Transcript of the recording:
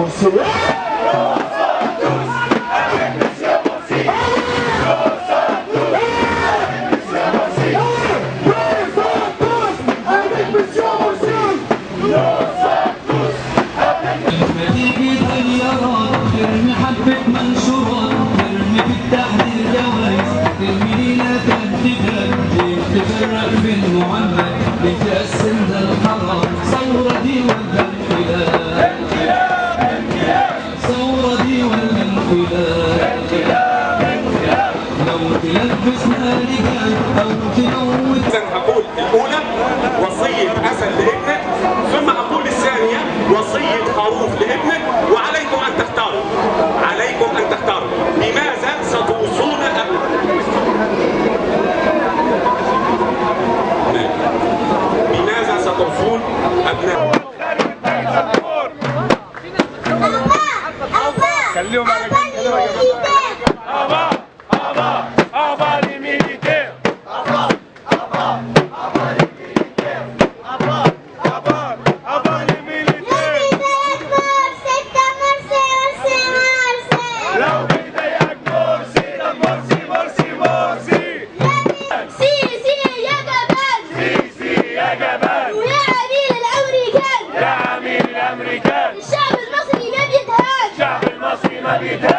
مرسي. ترمي حبة منشورات، ترمي في التحرير جوايز، ترمي لينا تهديدات، تفرق في المعاملات، بتقسمنا الحرام. ثورة دي ولا انقلاب؟ ثورة دي ولا انقلاب؟ لو تلبسنا رجال أو تموت. إذا هقول الأولى وصية أسد لابنه، ثم أقول الثانية وصية خروف لابنه، وعليكم أن تختاروا. عليكم أن تختاروا بماذا ستوصون بماذا ستوصون أبنائكم. خليهم على جنب. الشعب المصري ما بيتهان.